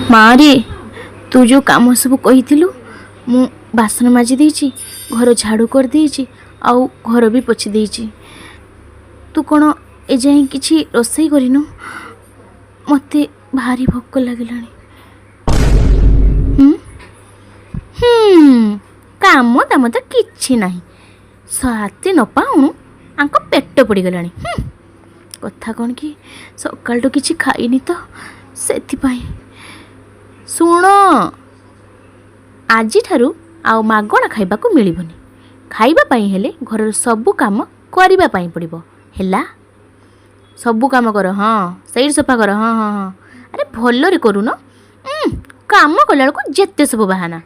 ମାରେ, ତୁ ଯେଉଁ କାମ ସବୁ କହିଥିଲୁ, ମୁଁ ବାସନ ମାଜି ଦେଇଛି, ଘର ଝାଡ଼ୁ କରିଦେଇଛି ଆଉ ଘର ବି ପୋଛି ଦେଇଛି। ତୁ କ'ଣ ଏଯାଏଁ କିଛି ରୋଷେଇ କରିନୁ? ମୋତେ ଭାରି ଭୋକ ଲାଗିଲାଣି। ହୁଁ ହୁଁ କାମ ଦାମ ତ କିଛି ନାହିଁ। ରାତି ନ ପାଉଣୁ ଆଙ୍କ ପେଟ ପଡ଼ିଗଲାଣି। କଥା କ'ଣ କି, ସକାଳଠୁ କିଛି ଖାଇନି ତ ସେଥିପାଇଁ। ଶୁଣ, ଆଜିଠାରୁ ଆଉ ମାଗଣା ଖାଇବାକୁ ମିଳିବନି। ଖାଇବା ପାଇଁ ହେଲେ ଘରର ସବୁ କାମ କରିବା ପାଇଁ ପଡ଼ିବ, ହେଲା? ସବୁ କାମ କର। ହଁ, ସେଇଠି ସଫା କର। ହଁ ହଁ ହଁ ଆରେ ଭଲରେ କରୁନ। କାମ କଲାବେଳକୁ ଯେତେ ସବୁ ବାହାନା।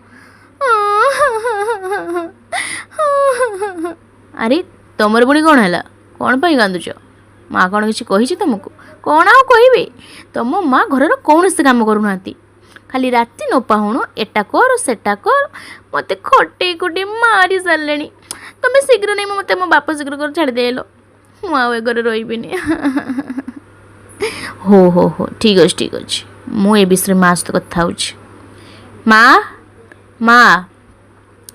ଆରେ, ତମର ପୁଣି କ'ଣ ହେଲା? କ'ଣ ପାଇଁ କାନ୍ଦୁଛ? ମା କ'ଣ କିଛି କହିଛି ତମକୁ? କ'ଣ ଆଉ କହିବି, ତମ ମା ଘରର କୌଣସି କାମ କରୁନାହାନ୍ତି। ଖାଲି ରାତି ନ ପାହୁଣୁ ଏଟା କର, ସେଟା କର। ମୋତେ ଖଟେଇ ଖଟେଇ ମାରି ସାରିଲେଣି। ତମେ ଶୀଘ୍ର ନେଇ ମୋତେ ମୋ ବାପା ଶୀଘ୍ର କରି ଛାଡ଼ିଦେଲ, ମୁଁ ଆଉ ଏ ଘରେ ରହିବିନି। ହଉ ହଉ ହଉ, ଠିକ୍ ଅଛି, ଠିକ୍ ଅଛି। ମୁଁ ଏ ବିଷୟରେ ମା ସହିତ କଥା ହେଉଛି। ମା, ମା,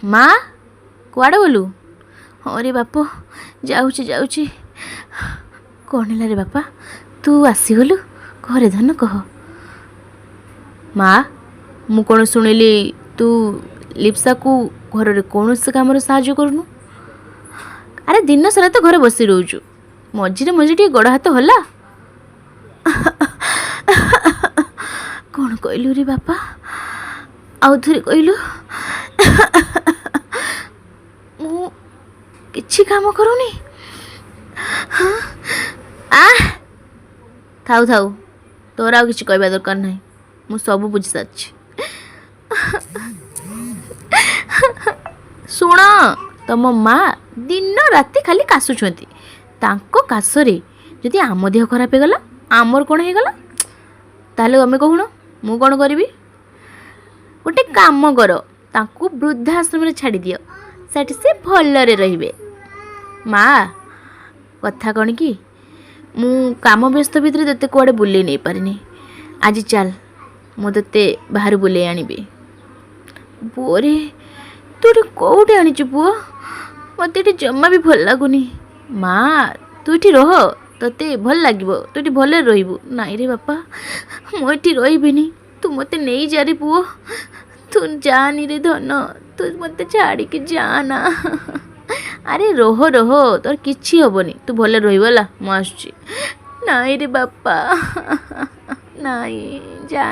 ମା, କୁଆଡ଼େ ଗଲୁ? ହଁ ରେ ବାପ, ଯାଉଛି ଯାଉଛି। କ'ଣ ହେଲା ରେ ବାପା, ତୁ ଆସିଗଲୁ? ଘରେ ଧନ, କହ। ମା, ମୁଁ କ'ଣ ଶୁଣିଲି ତୁ ଲିପ୍ସାକୁ ଘରରେ କୌଣସି କାମରେ ସାହାଯ୍ୟ କରୁନୁ। ଆରେ, ଦିନ ସାରା ତ ଘରେ ବସି ରହୁଛୁ, ମଝିରେ ମଝିରେ ଟିକେ ଗୋଡ଼ ହାତ ହଲା। କ'ଣ କହିଲୁ ରେ ବାପା? ଆଉ ଥରେ କହିଲୁ? ମୁଁ କିଛି କାମ କରୁନି? ଆ ଥାଉ ଥାଉ, ତୋର ଆଉ କିଛି କହିବା ଦରକାର ନାହିଁ, ମୁଁ ସବୁ ବୁଝି ସାରିଛି। ଶୁଣ, ତମ ମା ଦିନ ରାତି ଖାଲି କାଶୁଛନ୍ତି। ତାଙ୍କ କାଶରେ ଯଦି ଆମ ଦେହ ଖରାପ ହେଇଗଲା, ଆମର କ'ଣ ହେଇଗଲା, ତାହେଲେ ତମେ କହୁନ ମୁଁ କ'ଣ କରିବି? ଗୋଟେ କାମ କର, ତାଙ୍କୁ ବୃଦ୍ଧାଶ୍ରମରେ ଛାଡ଼ିଦିଅ, ସେଠି ସେ ଭଲରେ ରହିବେ। ମା, କଥା କ'ଣ କି, ମୁଁ କାମ ବ୍ୟସ୍ତ ଭିତରେ ତୋତେ କୁଆଡ଼େ ବୁଲେଇ ନେଇପାରିନି। ଆଜି ଚାଲ, ମୁଁ ତୋତେ ବାହାରୁ ବୁଲେଇ ଆଣିବି। ପୁଅରେ, ତୁ ଏଠି କେଉଁଠି ଆଣିଛୁ ପୁଅ? ମୋତେ ଏଠି ଜମା ବି ଭଲ ଲାଗୁନି। ମା, ତୁ ଏଠି ରହ, ତୋତେ ଭଲ ଲାଗିବ, ତୁ ଏଠି ଭଲରେ ରହିବୁ। ନାଇଁ ରେ ବାପା, ମୁଁ ଏଠି ରହିବିନି, ତୁ ମୋତେ ନେଇଯାରେ ପୁଅ। ତୁ ଯାନି ରେ ଧନ, ତୁ ମୋତେ ଛାଡ଼ିକି ଯାନା। ଆରେ ରହ ରହ, ତୋର କିଛି ହେବନି, ତୁ ଭଲରେ ରହିବୁ, ହେଲା? ମୁଁ ଆସୁଛି। ନାଇଁ ରେ ବାପା, ନାଇଁ, ଯା।